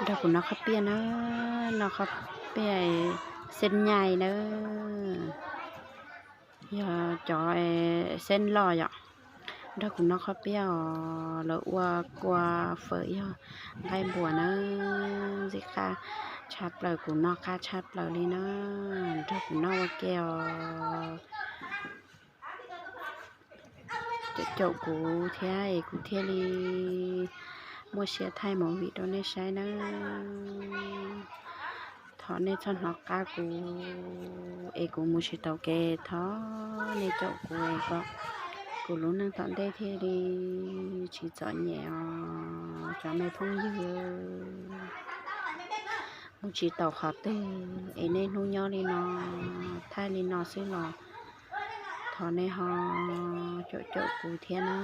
Nrog kuv noj qhob piaj na, noj qhob piaj xeeb nyai na, yog cov xeeb loj yom. Nrog kuv noj qhob piaj os, lawv ua kua fawm yog nqaij npuas na, ntxim qab tshaj plaws, kuv noj qab tshaj plaws li na. Nrog kuv noj ua ke os. Caum caum kuv thiab es kuv thiaj li muaj siab thaij movie rau nej saib nawb. Thov nej txhob hnov qab kuv es kuv mus tsis taus kev, thov nej caum kuv es kom kuv lub neej tom ntej thiaj li tsis txom nyem os cov me phooj ywg. Mus tsis taus qhov twg es nej hnub nyob li no thaij li no xwb los thov nej ho caum caum kuv thiab na.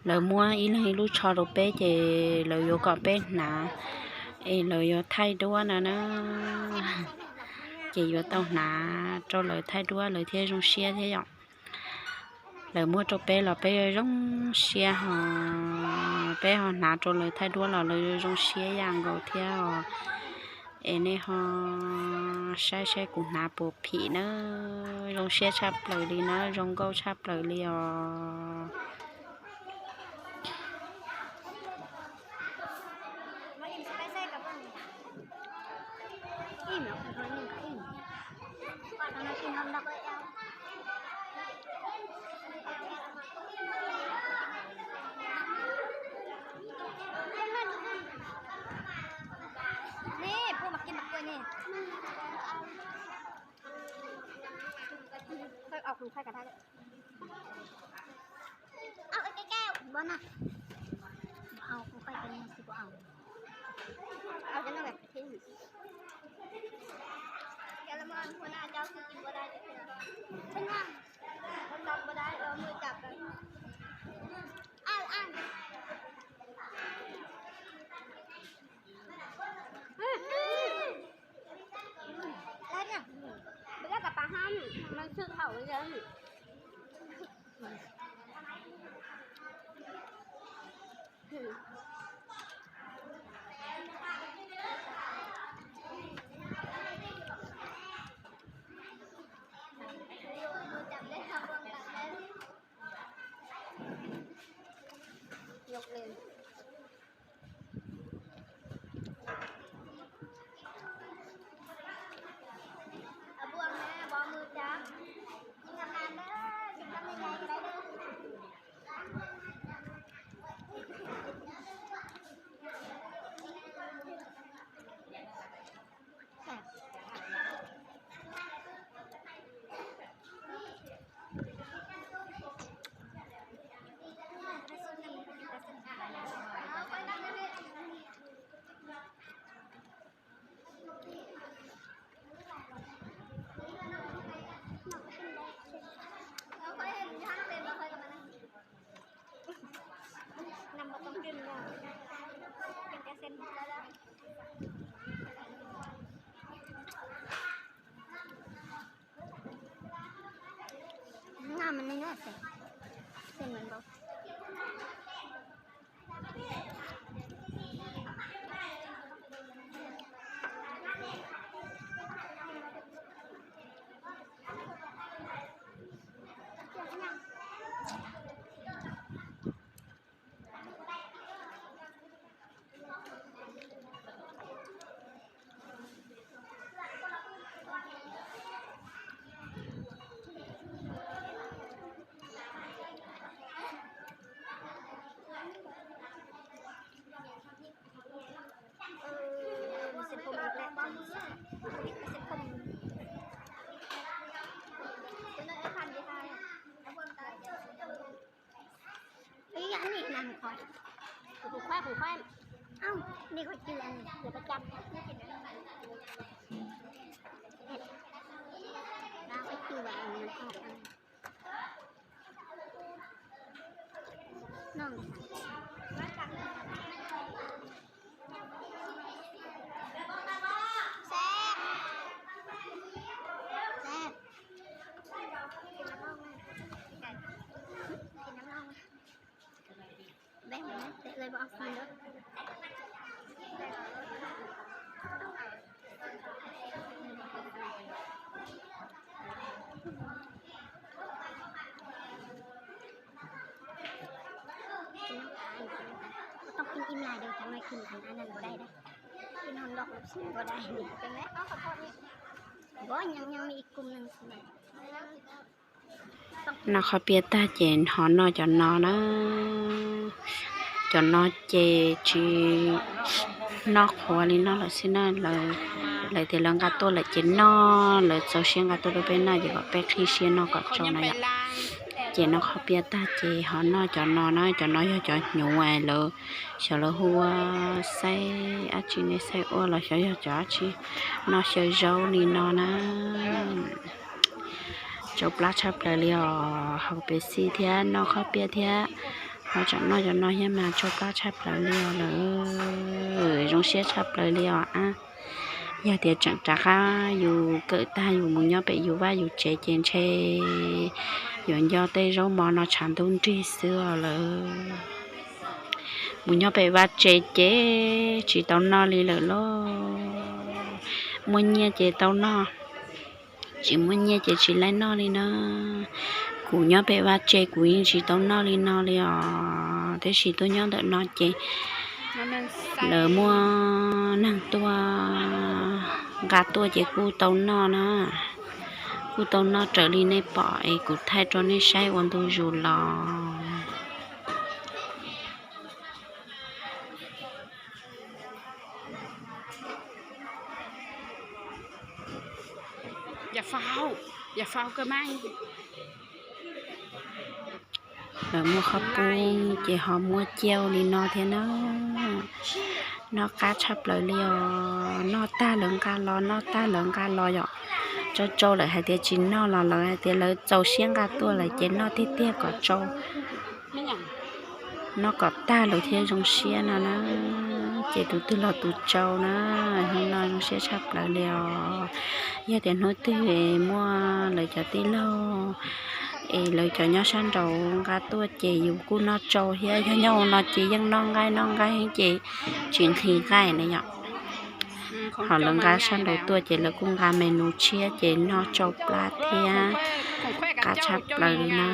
Lawv muab ib leeg ib lub tsho rau peb ces lawv yuav kom peb hnav, es lawv yuav thaij duab no na, ces yuav tau hnav rau lawv thaij duab lawv thiaj zoo siab thiab yom. Lawv muab rau peb los peb zoo siab ho, peb ho hnav rau lawv thaij duab los lawv zoo siab yam nkaus thiab os. Es nej ho saib saib kuv hnav puas phim na, zoo siab tshaj plaws li na, zoo nkauj tshaj plaws li os. Kuv khuab, kuv khuab. Ub, nej khuab cw, kuv khuab cam. Khuab cw. Noj qhob pias tag ces ho noj cov no na. Cov no ces tsis noj qhuav li no lawm xwb na. Lawv tias lawv nqa tuaj lawm ces noj, lawv txaus siab nqa tuaj rau peb noj ces kom peb qhib siab noj kom tsau na yom. Ces noj qhob pias tag ces ho noj cov no na. Cov no yog cov hnyuv lawv, xyov lawv hu ua xaib dab tsi ne, xaib ua los xyov yog cov dab tsi, noj xyaw zaub li no na. Tsau plab tshaj plaws li os, haus Pepsi thiab noj qhob pias thiab ho tseem noj cov no thiab mas tsau plab tshaj plaws li os lawm. Zoo siab tshaj plaws li os a. Yog tias tseem rov qab yus kawm tag yus mus nyob pem yus vaj yus tsev ces ntshe yuav nco tej zaub mov no tshav ntuj nrig xwb os lawm. Mus nyob pem vaj tsev ces tsis tau noj li lawm lauj. Muaj nyiaj ces tau noj, tsis muaj nyiaj ces tsis laib noj li na. Kuv nyob pem vaj tsev kuv yeej tsis tau noj li no li os, tiam sis tuaj nyob ntawm no ces lawv muaj neeg tuaj nqa tuaj ces kuj tau noj na. Kuj tau noj raws li nej pom es kuv thaij rau nej saib ua ntu zus los. Lawv muaj qhob poob ces ho muaj ciaj li no thiab na. Noj qab tshaj plaws li os, noj tag lawv nqa los, noj tag lawv nqa los yom. Tsau tsau lawm hais tias tsis noj los lawv hais tias lawv txaus siab nqa tuaj lawm ces noj tiag tiag kom tsau. Noj kom tag lawm thiaj zoo siab no na. Ces tus twg los tus tsau na. Hnub no zoo siab tshaj plaws li os. Yog tias hnub twg muaj lawv cov tij laug es lawv cov nyob sab nraud nqa tuaj ces yus kuj noj tsau thiab. Yog nyob hauv no ces yeej noj nqaij noj nqaij ces tsis nqhis nqaij na yom. Ho lawv nqa sab nraud tuaj ces lawv kuj nqa me nus tshiab ces noj tsau plab thiab. Qab tshaj plaws li na.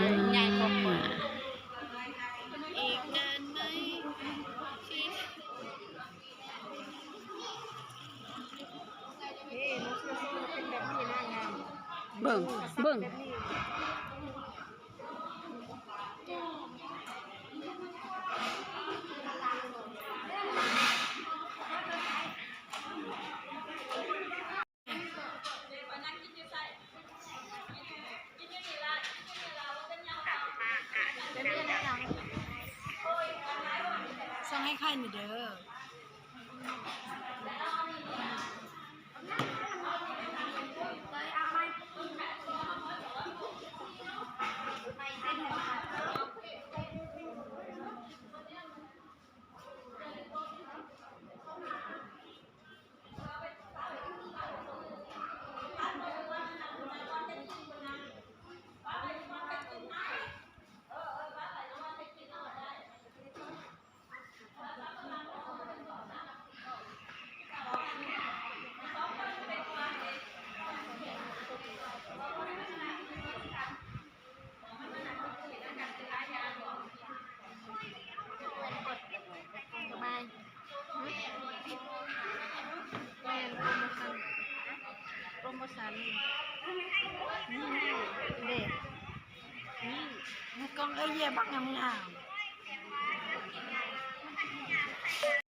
Con ơi, dê bắt nằm nào?